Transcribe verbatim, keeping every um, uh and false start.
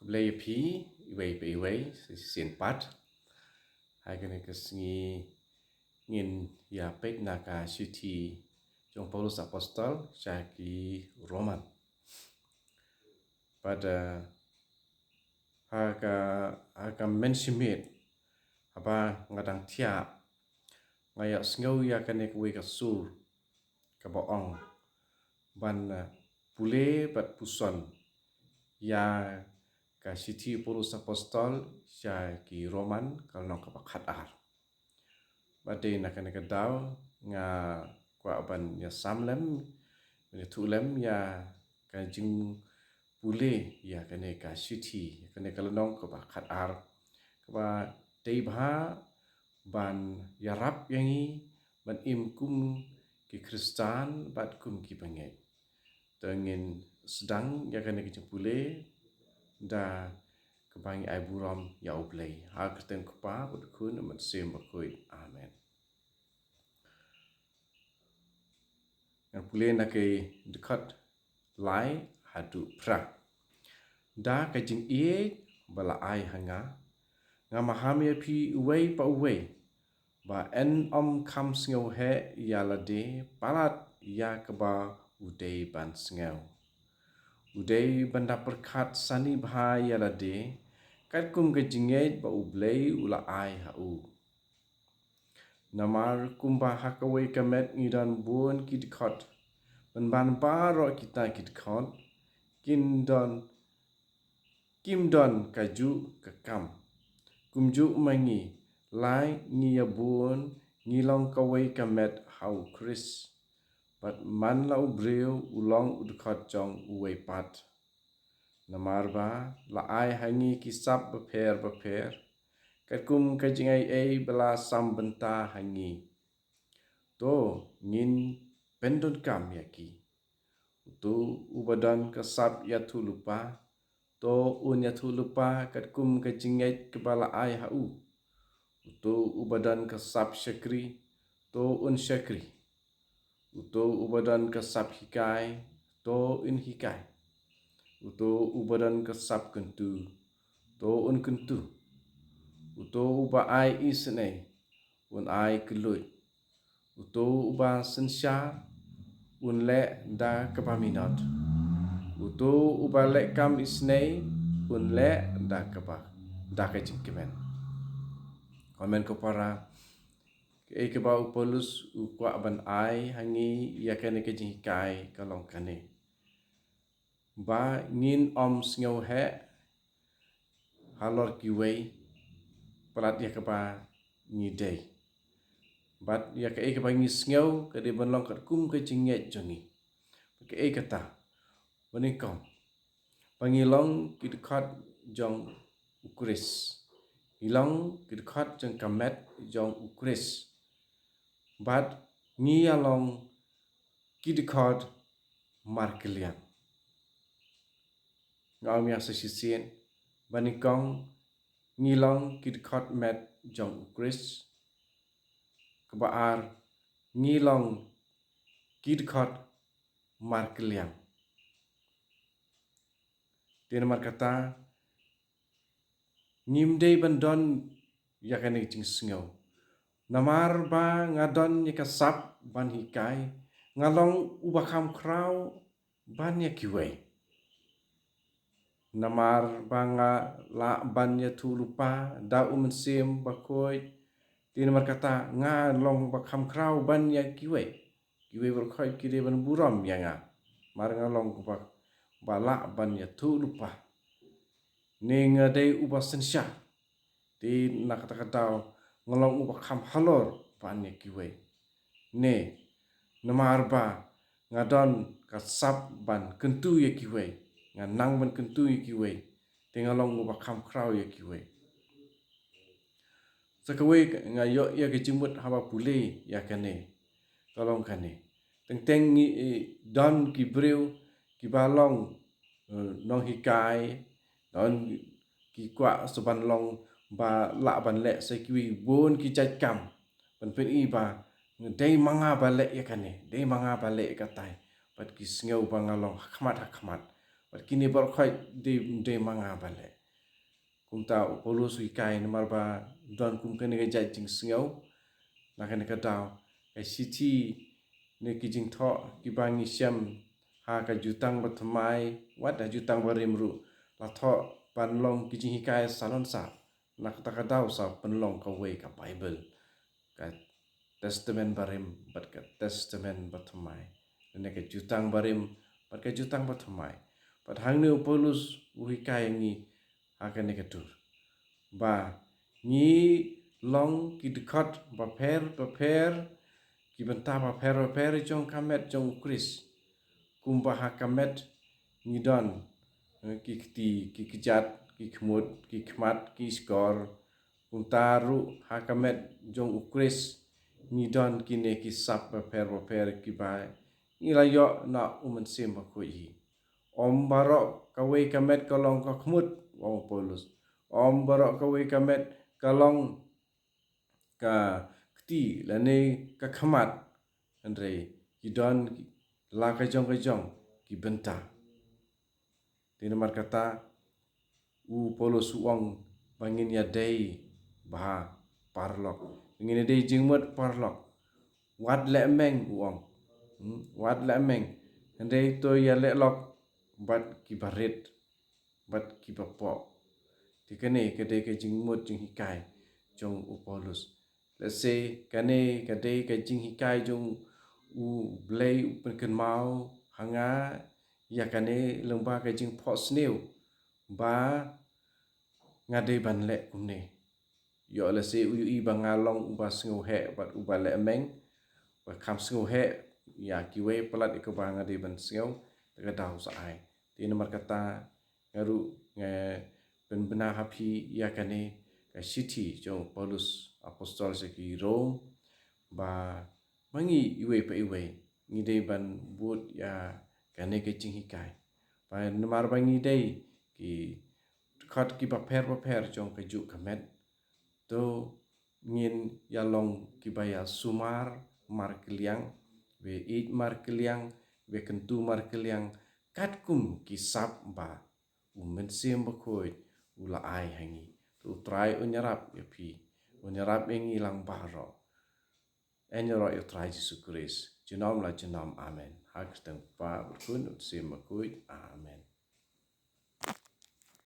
Khublei ïa phi, iwei pa iwei, shisien pat. Ha kane ka sngi ngin ïa peit na ka shithi jong Paulus Apostol sha ki Roman. Bad, eh, ha ka, ha ka mynshimiet, haba nga dang thiah, nga ïa sngew ïa kane kawei ka sur, kaba ong ban, eh, pule bad puson ïa ka shithi Paulus Apostol sha ki Roman, ka lynnong kaba khat ar. Bad dei na kane ka daw nga kwah ban ïa sam lem, ban ïathuh lem ïa ka jingpule ïa kane ka shithi, ïa kane ka lynnong kaba khat ar, kaba dei bha ban ïarap ïa ngi ban im kum ki Khristan bad kum ki bangeit. Te ngin sdang ïa kane ka jingpule da kaba ngi ai burom ïa U Blei. Ha ka kyrteng U Kpa, bad U Khun, bad U Mynsiem Bakhuid. Amen. Ngan pule na ki dkhot lai haduh phra. Da ka jingïeit ba la ai ha nga, nga maham ïa phi uwei pa uwei, ba yn ym kham sngewheh ïa lade palat ïa kaba u dei ban sngew. U dei ban da pyrkhat sani bha ïa lade, katkum ka jingngeit ba U Blei u la ai ha u. Namar kumba ha kawei ka met ngi don bun ki dkhot, ban ban baroh kita ki dkhot kin don, kim don kajuh ka kam. Kumjuh ma ngi, lai ngi ïa bun, ngi long kawei ka met ha U Khrist. Bad man la u briew u long u dkhot jong uwei pat. Namar ba la ai ha ngi ki sap bapher bapher, katkum ka jingaiei ba la sam bynta ha ngi. To ngin pyndonkam ïa ki. Uto uba don ka sap ïathuhlypa, to un ïathuhlypa katkum ka jingngeit kaba la ai ha u. Uto uba don ka sap shakri, to un shakri. Uto uba don ka sap hikai, to un hikai. Uto uba don ka sap kyntu, to un kyntu. Uto uba ai isynei, un ai kylluid. Uto uba synshar, un leh da kaba minot. Uto uba leh kam isynei, un leh da kaba, da ka jingkmen. Ko hynmen ko para, kaei kaba u Paulus u kwah ban ai ha ngi ïa kane ka jinghikai ka long kane. Ba ngin ym sngewheh halor kiwei palat ïa kaba ngi dei. Bad ïa kaei kaba ngi sngew ka dei ban long katkum ka jingngeit jong ngi. Kaei kata, ba nyngkong, ba ngi long ki dkhot jong U Khrist. Ngi long ki dkhot jong ka met jong U Khrist. Bad ngi ïa long ki dkhot markylliang. Nga ong ïa sa shisien, ba nyngkong ngi long ki dkhot met jong U Khrist. Kaba ar, ngi long ki dkhot markylliang. Te namar kata, ngim dei ban don ïa kane ka jingsngew. Namar ba nga don ïa ka sap ban hikai, nga long uba kham khraw ban ïa kiwei. Namar ba nga lah ban ïathuhlypa da U Mynsiem Bakhuid, te namar kata nga long uba kham khraw ban ïa kiwei. Kiwei baroh khoit ki dei ban burom ïa nga. Namar nga long uba, ba lah ban ïathuhlypa. Ne nga dei uba synshar. Te na kata ka daw nga long uba kham halor ban ïa kiwei. Ne namar ba nga don ka sap ban kyntu ïa kiwei, nga nang ban kyntu ïa kiwei, te nga long uba kham khraw ïa kiwei. Sa kawei nga ïoh ïa ka jingmut haba pule ïa kane, ka long kane. Teng teng ngi, eh, don ki briew kiba long, eh, nonghikai, don ki kwah sa ban long ba lah ban leh sa kiwei bun ki jait kam. Ban pyni ba dei ma nga ba leh ïa kane, dei ma nga ba leh ïa katai. Bad ki sngew ba nga long hakhmat hakhmat. Bad kine baroh khoit dei, dei ma nga ban leh. Kumta u Paulus u hikai namar ba don kum kane ka jait jingsngew. Na kane ka daw ka shithi ne ki jingthoh kiba ngi shem ha ka Jutang Bathymmai, wat ha Jutang Barim ruh, la thoh ban long ki jinghikai salonsar. Na kata ka daw sa pynlong kawei ka Baibl, ka Testament Barim bad ka Testament Bathymmai, lane ka Jutang Barim bad ka Jutang Bathymmai. Bad hangne u Paulus u hikai ïa ngi ha kane ka dur ba ngi long ki dkhot bapher bapher, ki bynta bapher bapher jong ka met jong u Khrist. Kumba ha ka met ngi don, eh, ki kti, ki kjat, ki khmut, ki khmat, ki shkor. Kumta ruh ha ka met jong u Khrist ngi don kine ki sap bapher bapher kiba ngi la ïoh na u Mynsiem Bakhuid hi. Ym baroh kawei ka met ka long ka khmut, ong u Paulus. Ym baroh kawei ka met ka long ka kti lane ka khmat. Hynrei ki don la ka jong ka jong ki bynta. Te namar kata u Paulus u ong ba ngin ïadei bha paralok, ngin ïadei jingmut paralok. Wat lehmeng, u ong. Hmm, wat lehmeng. Hynrei to ïaleh lok bad kiba rit bad kiba poh. Te kane ka dei ka jingmut jinghikai jong u Paulus. Lehse kane ka dei ka jinghikai jong u Blei u pynkynmaw ha nga ïa kane lyngba ka jingphohsniew ba nga dei ban leh kumne. Ïoh lehse u ïohi ba nga long uba sngewheh bad uba lehmeng, ba kham sngewheh ïa kiwei palat ïa kaba nga dei ban sngew, te ka daw sa ai. Te namar kata nga ruh nga pynbna ha phi ïa kane ka shithi jong u Paulus apostol sha ki Rom, ba ma ngi iwei pa iwei ngi dei ban bud ïa kane ka jinghikai. Ba namar ba ngi dei ki dkhot kiba pher bapher jong kajuh ka met, to ngin ïa long kiba ïa sumar markylliang, ba ïeit markylliang, ba kyntu markylliang, katkum ki sap ba u Mynsiem Bakhuid u la ai ha ngi. To u Trai un ïarap ïa phi, un ïarap ïa ngi lang baroh. Yn ïaroh ïa u Trai Jisu Khrist junom la junom. Amen. Ha ka kyrteng u Kpa, u Khun, u Mynsiem Bakhuid. Amen.